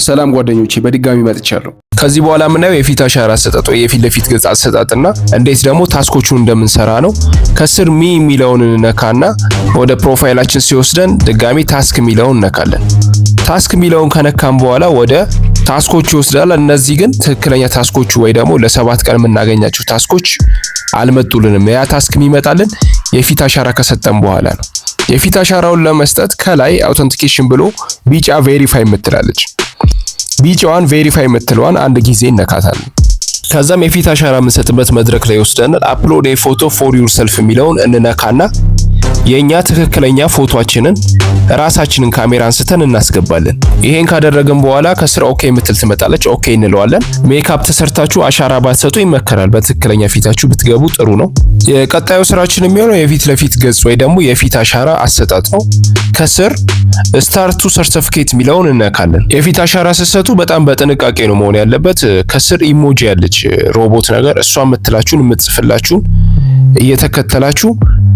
ሰላም ጓደኞቼ፣ በድጋሚ መጥቻለሁ። ከዚህ በኋላ የምናየው የፊት አሻራ አሰጣጥ ወይ የፊት ለፊት ገጽ አሰጣጥና እንዴት ደግሞ task ኦቹን እንደምንሰራ ነው። ከስር me የሚለውን እንነካና ወደ profile ኣችን ሲወስደን ድጋሚ task የሚለውን እነካለን። Task የሚለውን ከነካን በኋላ ወደ task ኦቹ ይወስዳል። እነዚህ ግን ትክክለኛ task ኦቹ ወይ ደግሞ ለ7 ቀን የምናገኛቸው task ኦች አልመጡልንም። ያ task የሚመጣልን የፊት አሻራ ከሰጠን በኋላ ነው። የፊት አሻራውን ለመስጠት ከላይ authentication ብሎ ቢጫ verify የምትላለች፣ ቢጫዋን verify የምትለዋን አንድ ጊዜ እነካታለን። ከዛም የፊት አሻራ የምንሰጥበት መድረክ ላይ ይወስደናል። Upload a photo for yourself የሚለውን እንነካና የኛ ትክክለኛ ፎቶአችንን ራሳችንን ካሜራ አንስተን እናስገባለን። ይሄን ካደረግን በኋላ ከስር okay የምትል ትመጣለች። Okay እንለዋለን። ሜካፕ ተሰርታችሁ አሻራ ባትሰጡ ይመከራል። በትክክለኛ ፊታችሁ ብትገቡ ጥሩ ነው። የቀጣዩ ስራችን የሚሆነው የፊት ለፊት ገጽ ወይ ደግሞ የፊት አሻራ አሰጣጥ ነው። ከስር start to certificate የሚለውን እነካለን። የፊት አሻራ ስትሰጡ በጣም በጥንቃቄ ነው መሆን ያለበት። ከስር emoji ያለች ሮቦት ነገር፣ እሷ የምትላችሁን የምትጽፍላችሁን እየተከተላችሁ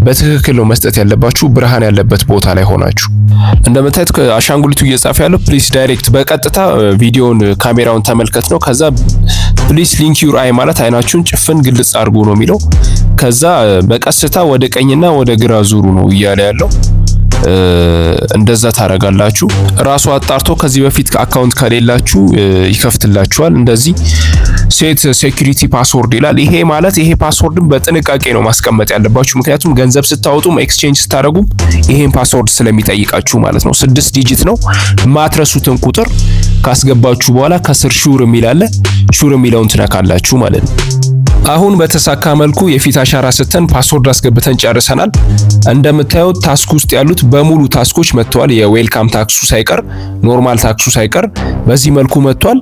በትክክል ነው መስጠት ያለባችሁ። ብርሃን ያለበት ቦታ ላይ ሆናችሁ እንደምታዩት አሻንጉሊቱ እየጻፈ ያለው please direct በቀጥታ ቪዲዮን ካሜራውን ተመልከት ነው። ከዛ please blink your eye ማለት አይናችሁን ጭፍን ግልጽ አድርጉ ነው የሚለው። ከዛ በቀስታ ወደ ቀኝና ወደ ግራ ዙሩ ነው እያለ ያለው። እንደዛ ታረጋላችሁ። ራሱ አጣርቶ ከዚህ በፊት account ከሌላችሁ ይከፍትላችኋል። እንደዚህ set security password ይላል። ይሄ ማለት ይሄ password ን በጥንቃቄ ነው ማስቀመጥ ያለባችሁ። ምክንያቱም ገንዘብ ስታወጡም exchange ስታደርጉም ይሄን password ስለሚጠይቃችሁ ማለት ነው። ስድስት digit ነው። ማትረሱትን ቁጥር ካስገባችሁ በኋላ ከስር sure የሚል አለ። Sure የሚለውን ትነካላችሁ ማለት ነው። አሁን በተሳካ መልኩ የፊት አሻራ ሰተን password አስገብተን ጨርሰናል። እንደምታዩት task ውስጥ ያሉት በሙሉ task ኦች መጥተዋል። የ welcome task ኡ ሳይቀር፣ normal task ኡ ሳይቀር በዚህ መልኩ መጥቷል።